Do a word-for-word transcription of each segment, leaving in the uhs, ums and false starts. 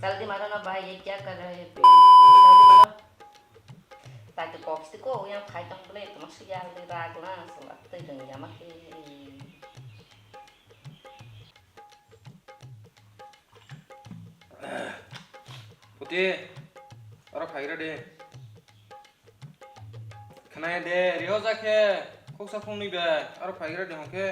जल्दी मारो ना भाई, ये क्या कर रहे हैं पेरेंट्स? जल्दी मारो। ताकि कॉक्स को यहाँ खाई तो बोले, तुम से यार ले राग ना, सुना तो जंग जामा के। Puti, oro phaigra de. Khnaya de, riyo jakhe, khoksa khoknwi ba, aro phaigra de hwnkhe.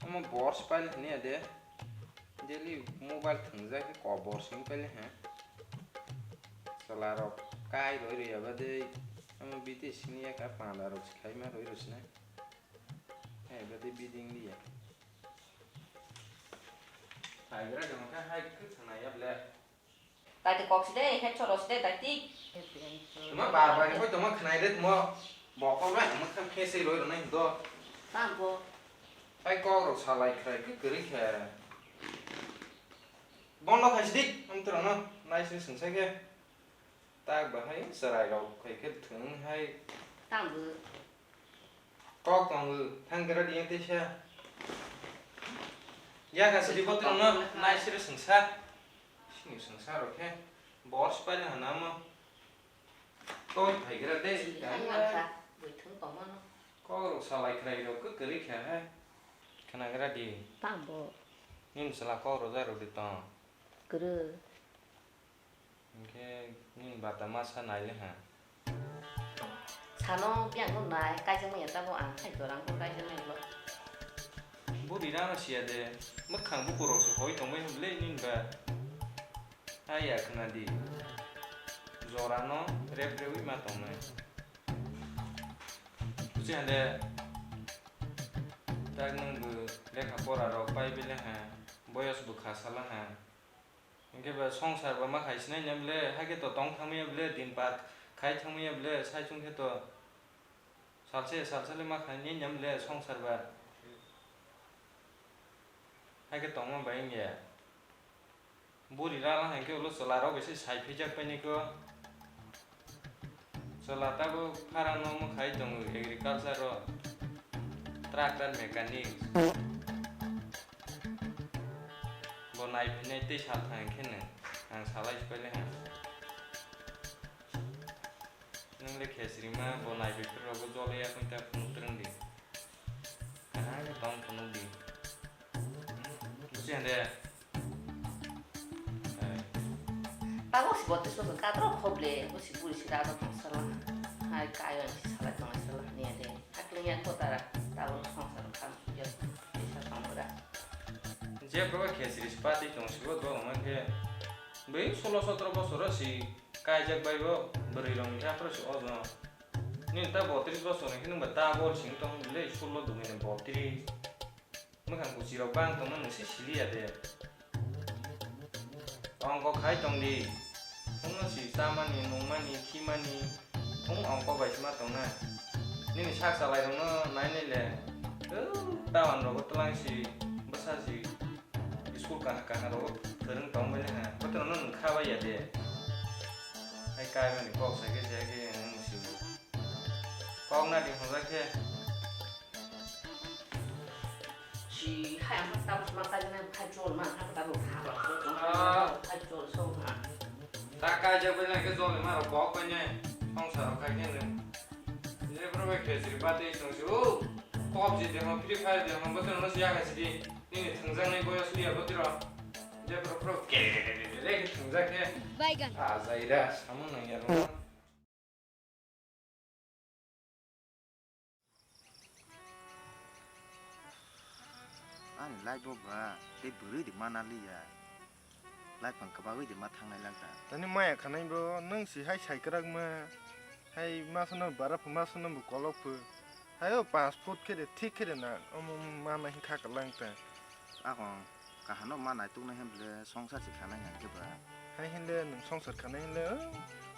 Omo bor se paile hwnwi ya de. Daily mobile thwngjak khe kobor simi paile ha. Chwla rok kai roi roi ya ba de. Omo bidesi ni yak a panda rok se khai ma roi roi sina. Hai ba de biding li ya. Phaigra de hwnkhe hai khe thwnai ya ble. Taiti kok side, head choro side, taiti. Tuma bar bar ni hoi tuma khnai de tuma bokol bai tuma kham khe sei roi rwnai do. Tamo. Tai kok rok salai khrai khe kwrwi khe. Bondo khai sidi, ang toro no nai se sung sai khe. Tak bahai chwrai rok khai khe thwng hai. Tamo. Kok tongo, thang gra di yang teisa. Ya ka sidi botol no nai siri sengsa. Sini sengsa rok khe. Bor spai na hana mo. Toi phai gra de. Sini hai yang kha, bui thung tong mano. Kok rok salai khrai rok khe kwrwi kha hai. Khna gra di. Tamo. Nin sala kok rok jai rok di tong. Kwrwi. Hwnkhe nini bata ma sa nai le ha? Sano biyang no nai, kaijakmaya tamo ang hai jora wngkha kaijakmaya bo. Buri rano siya de, mwkhang bukurok se hoi tongbai hwnle nini ba. Aya khna di. Jora no rep rewi ma tongnai. Buji hande, tak nwng bo lekha pora rok pai bile ha, boyos bo kha sala ha. Hwnkhe ba songsar ba ma khai sinai ya bwle, hakhe to tong thangmaya bwle, din par khai thangmaya bwle, sai chwng khe to salsa salsa le ma khai ni ya bwle songsar ba. Hakhe tongma bai wngya. Buri rala hai khe ulo chwla rok bai se sai phijak painai kho. Chwla tabuk pharang no mwkhai tongo agriculture o, tractor mechanic. Bo nai phinai tei sal thang khe no ang salai se paile ha. Nwng le khesrima bo nai befre rogo jole ya kung ta phunuk twrwng di. Kaham khe tong phunuk di. Buji hande. Tabo si bote so ka tro khoble, bo si buri si da tong sala. Hai kayo si sala tong sala ni ade. Akli ya ko tara, tabo songsar kam ya. Isa tong bura. Je proba khesri spati tong si bo do man khe. Bai solo sotro bosor si kaijak bai bo bwrwi rong ni aphro si ojo. Nini ta botris bosor ni khe nwng ba ta bol sing tong le solo dumi ni botris. Mwkhang kuchi rok bang tongma nwng se sili ya de. Ongko khai tong di. Phungno si chamani, nungmani, khimani, phung ongko bai se ma tongna. Nini sak salai rokno nai nai le. Tawan rogo twlang si, bwsa si, school kaha kaha rogo phwrwng tong bai le ha. Botorokno nwng kha bai ya de. Hai kaimani kok sai khe, sai khe nwng si. Kok na di hwnjak khe. Si hai ang ta ma ka jana khai chol ma ha ta ro ha ba ko ha chol so ha. Ta kai ja bai na ke jol ma ro kok bai ne songsar khai ke ne. Je pro bai ke sri ba te song si o. Pop je de ma Free Fire de ma ba te no si ya ka si di. Ni ni thang jang ne boyos li ya ba te ro. Je pro pro ke re re re re ke thang ja ke. Baigan. A jai ra samu nang ya ro. Ani life bo ba tei bwrwi di mana liya. Life ang kwbagwi di ma thangnai lang ta. Tani maya khanai bo nwng si hai sai kwrak ma. Hai ma sono bara phu ma sono bo kolok phu. Hai o panch foot khe de thik khe de na omo mana hin kha kwlang ta. Akong kahano ma naituknai hwn bwle songsar se khanai hwn khe ba. Hai hwn le nwng songsar khanai hwn le, o,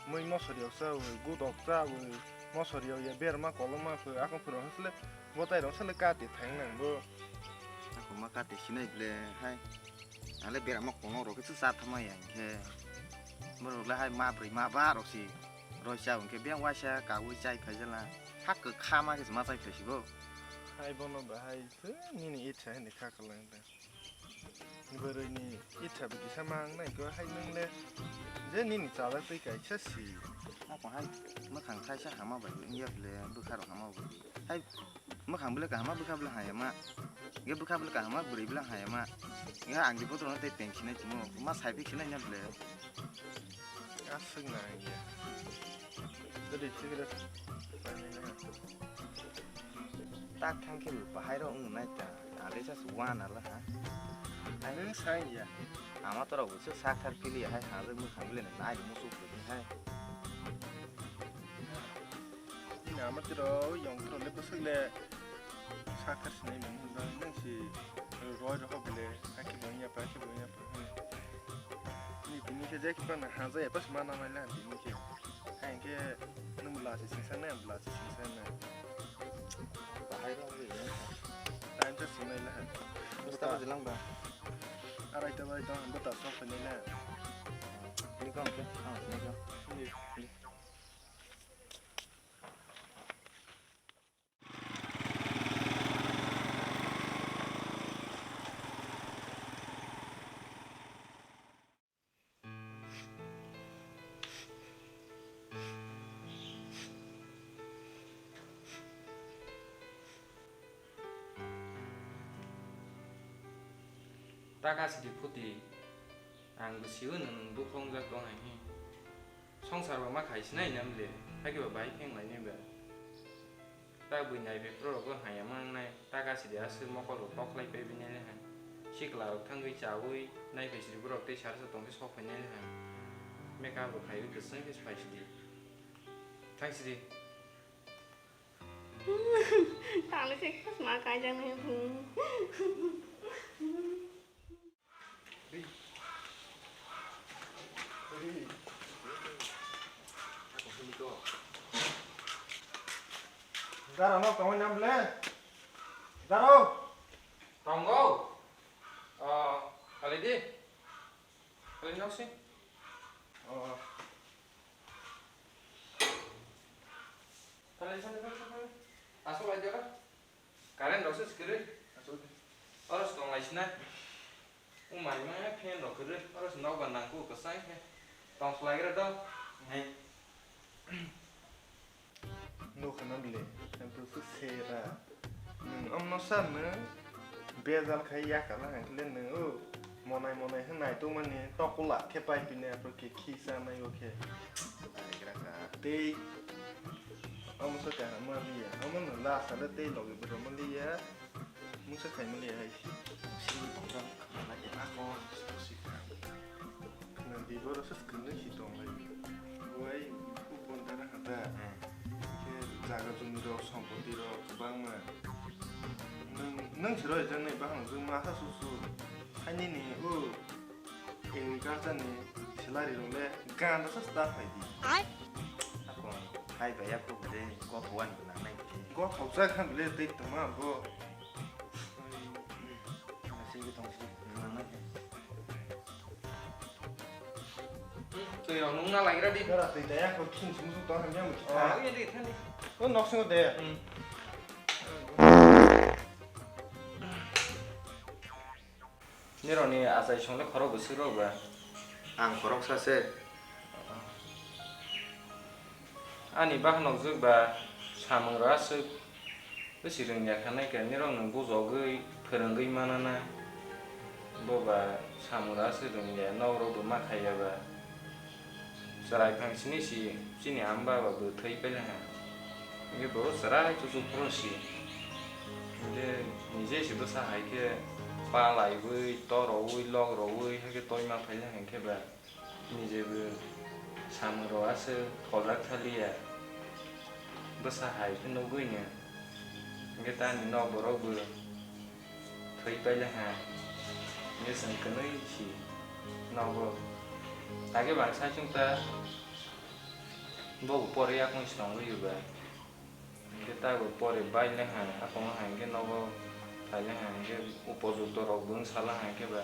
mui mosori rok chawi, gudok chawi, mosori rok ya berma koloma phu, akong phuru hwn sle, bwtai rok sle kati thang nang bo. Akong ma kati sinai bwle hai. Ang le berama kolom rok khe cha thama ya hwn khe. Borok le hai ma brwi ma ba rok si roi cha hwn khe beng waisa kawi chai phai jala. Ha kwkha ma khe se ma chai phai si bo. Hai bono ba hai phu nini itsa hwn kha kwlang ta. Bwrwini itha bwkisa ma wng nai khe hai nwng le je nini chalak twi kaisa si. Ako hai mwkhang thaisa hama bai wngya ble bwkha rok hama bai. Hai mwkhang bwle kahama bwkha bwle hayama. Ge bwkha bwle kahama bwrwi bwle hayama. Ge ang di bottle no tei peng sinai timo ma sai phik sinai nya ble. Aswk na ya. Tadi cigarette. Tak thang khe bo bahai rok wng nai ta. Ang le just one ala ha. Nwng sai ya. Ama torok bo se sak thar pili hai ha le mwkhang bile nai musu bwrwi hai. Ini ama tiro yong tiro le bwswk le sak thar sinai mani hwnba nwng si roi rokha bile hakhe bo wngya pa hakhe bo wngya pa. Ni tini khe je kiphilna haja ya pas mana mai la tini khe. Hai khe nwng bwla se singsa nai bwla se singsa nai. Bahai rok le. Time ta sinai la. Bwsta bajilang ba. Arai ta bai dong bwta sok phainai la. Ni kong khe. Ah, ni kong. Ni. Taka sidi phuti, ang bwsio nwng bukhongjak tong hai hi. Songsar bo ma khai sinai nam le, hakhe bo bai pheng lai nai ba. Tak bui nai bai pro rok bo haya ma nai, taka sidi aswk mokol rok tok lai pai bini le hai. Sikla rok thangwi chawi nai bai sidi borok tei sarsa tong khe sok phai nai le hai. Makeup rok khai wi kwchang khe phai sidi. Thang sidi. Tangli se khasma kaijaknai bung. Dara no tongwi nam le. Daro. Tongo. O, kali di. Kali nok si. O. Kali sani kali sani. Aswk lai jora. Current rok se swkirwi. Oro se tong lai sinai. Umai ma fan rok kwrwi. Oro se nokbar nangkuk kwchang khe. Tong khlai gra do. Hai. Nukha na bile. Ang to se sera. Nwng omno sa nwng. Bejal khai yakala hang khle nwng o. Monai monai hwnai tongmani tokula khe pai pini aphuru khe khi chanai o khe. Ai gra ka. Tei. Omo se kaham ma liya. Omo no last ale tei logi bwrwi ma liya. Musa khai ma liya hai si. Sini tongthang khna lai ako. Khna di boro se khna si tong lai. Buai upon dara hata. Hmm. Khe jaga jumi rok, sompoti rok, kwbangma. Nwng, nwng se roi jang nai bahang jwng ma sa su su. Hai nini o. Agriculture ni salary rok le ganda sa star phai di. Ai. Ako hai bai ya ko bile ko puan bwna nai bile. Ko thok sa khan bile tei tongma bo. Nasi ko tong si nang nai. Twi rok nung na lai gra di. Gara twi daya ko khin sung sung tong ham yang. Oh, iya di than di. O nok sung de. Hmm. Nirokni achai songno khorok bwswk rok ba? Ang khoroksa se. Ani bahanok jwk ba samung rok aswk bwswk rwngya kha nai khe nirokno bujogwi phwrwngwi manana. Bo ba samung rok aswk rwngya nok rok bo ma khaiya ba. Chwrai phang sini si chini ama baba bo thwi pailaiha. Hingke borok chwrai chuchuk phuru si. Hingke nije si bwsa hai khe pa laiwi, torowi, lok rowi, hai khe toima phailaiha hingke ba. Nije bo samung rok aswk tholjak thaliya. Bwsa hai khe nugwi no. Hingke tamni nok borok bo. Thwi pailaiha. Hingke chwng kwnwi si nogo. Age bang sai chwng ta bobo pore yakung si tongwi ba. Hingke ta bo pore bailaiha, aphano hai hingke nogo pailaiha, hingke upojukto rok bo wng salaiha hingke ba.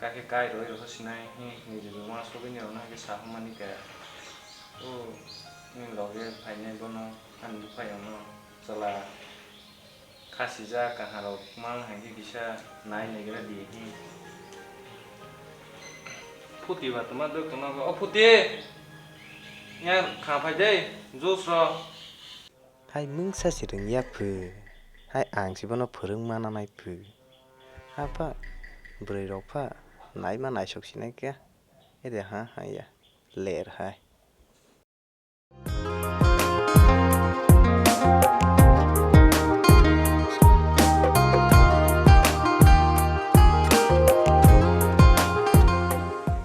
Kakhe kai roi rokho sinai hi nini uansugui ni rokno hingke sahamani kaya. O nini loge phainai bono ani buphayungno chwla. Khasijak kaharok mang hai khe kisa nai naigra di hi. Phuti ba tongma dwk tongma ba. O Phuti! Nya kha phai de, juice ro. Hai mungsa se rwngya phu. Hai ang se bono phwrwng mana nai phu. Apha, bwrwi rok pha naima naisok sinai khe. Ede ha ha ya. Ler hai.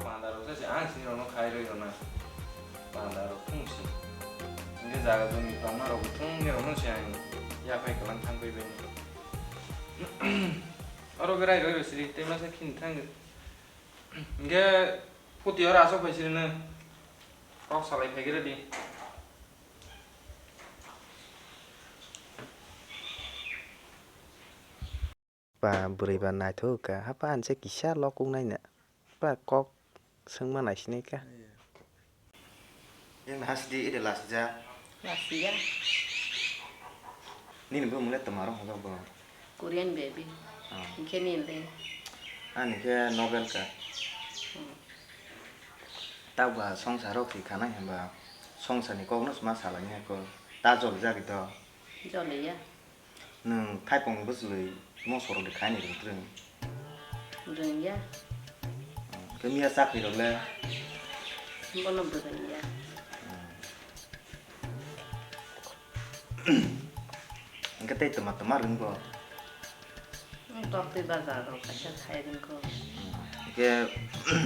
Panda rok se ang sini rok no khai roi rok na. Panda rok thung si. Hingke jaga jumi tongma rok thung ni rok no si ang ya khai kalang thang bai bai. Oro berai roi roi siri tei masa khin thang. Hingke puti oro asok bai siri no. Kok salai phai khe ready. Ba bwrwi ba naithok kha, hapa anse kisa lokuk naina. Ba kok swngma naisinai kha. Yang na hasidi ede lasija. Lasiya. Nini bumung le twma rok hwnjak bo. Korean baby. Ah. Hingke nini le. Ani khe novel ka. Hmm. Takba songsarok thwi khanai hwnba songsarni kokno se ma salai ya kho. Ta jolijak do. Joliya. Nwng thaipung bwchwlwi mosorok de khaini rwngtwrwng. Rwngya. Khe miya chakhwi rok le? Bono bo rwngya. Hwnkhe tei twma twma rwngbo? Ang toktwi bazar rok kaisa khai rwngkho. Hwnkhe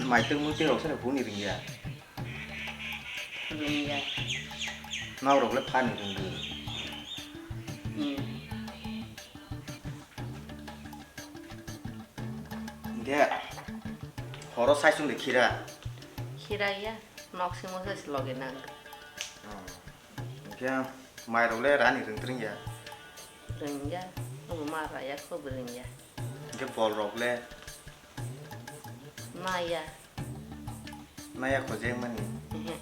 maitwk muitwk rok sano huni rwngya? Rwngya. Nok rok le phani rwngdi. Hmm. Hwnkhe horo sai sung de khira? Khira ya, nok simo se loge nang. Hwnkhe mairok le rani rwngtwrwng ya? Rwngya, omo ma raya kho bo rwngya. Hwnkhe bol rok le? Naya. Naya khojeng mani? Ehe.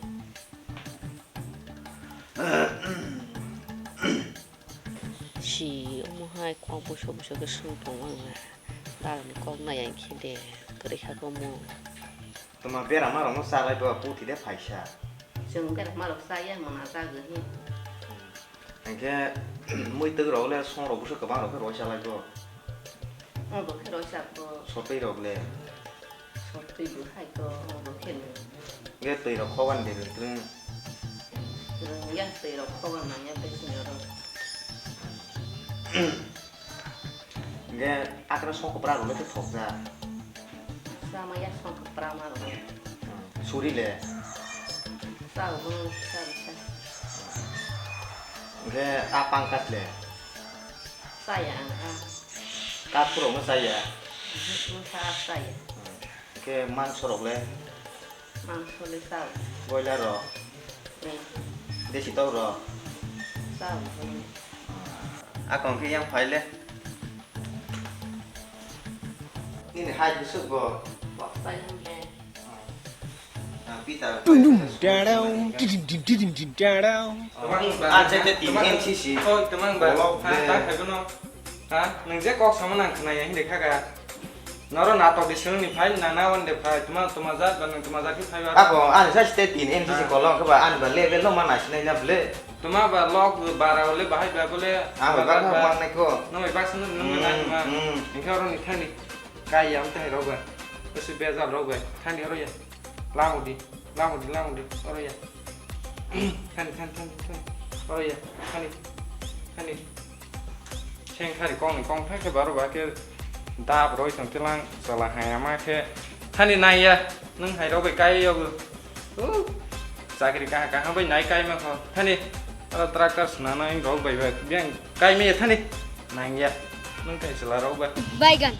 Si, omo hai kok buso buso khe swng tongo ang na. Darani kok nai ang khe de, kwrwi kha omo. Toma berama rokno chalai bo, puthi de phaisa. Chwng berama rok chaya mona jagwi hi. Hwnkhe muitwk rok le song rok buso kwbang rok khe roi chalai bo. Obo khe roi cha bo. Sotwi rok le. Sotwi bo hai to obo khe no. Hwnkhe twi rok khoban de rwngtwrwng. Rwngya twi rok khoban manya tei sini rok. Hwnkhe akra song kwbra rok le khe thokjak. Sama ya song kwbra ma rok. Suri le? Sa bo sa sa. Hwnkhe a pangkat le? Sa ya ang a. Kat phuru no sa ya? Sa sa ya. Hwnkhe mangso rok le? Mangso le sa. Boiler rok? Hmm. Desi tok rok? Sa. Akong khe yang phai le. Nini hai bwswk bo? Bok sai hwn khe. Ah, pita. Dum dum dadao, didim dim didim dim dadao. Ah, je je tin N C C. Oh, tamang ba. Bolok ha, de. Ta khai bono. Ha, nwng je kok sama nang khna ya, hindi kha ga. Noro natok di sini phai na na wan de phai. Tuma, tuma jat ba nwng tuma jat ki phai ba. Ako, ani sa state tin N C C kolong khe ba, ani ba level no ma nai sinai na ble. Tuma ba lok bara ole bahai ba bole. Ah, ba ba ba. Mang nai ko. No ba sun no na ma. Hmm. Engkha oro ni thani. Kai ya utai rok ba. Besi beza rok ba. Thani oro ya. Lamudi, lamudi, lamudi. Oro ya. Thani, thani, thani, thani. Oro ya. Thani. Thani. Seng khari kong ni kong thang khe baro ba khe dab roi tong tilang chala haya ma khe thani nai ya nwng hai rok bai kai yogo. Uh, chakri kaha kaha bai nai kai ma kho thani aro tractor sna nai rok bai ba biang kai me thani nang ya nwng kai chala rok ba. Baigan.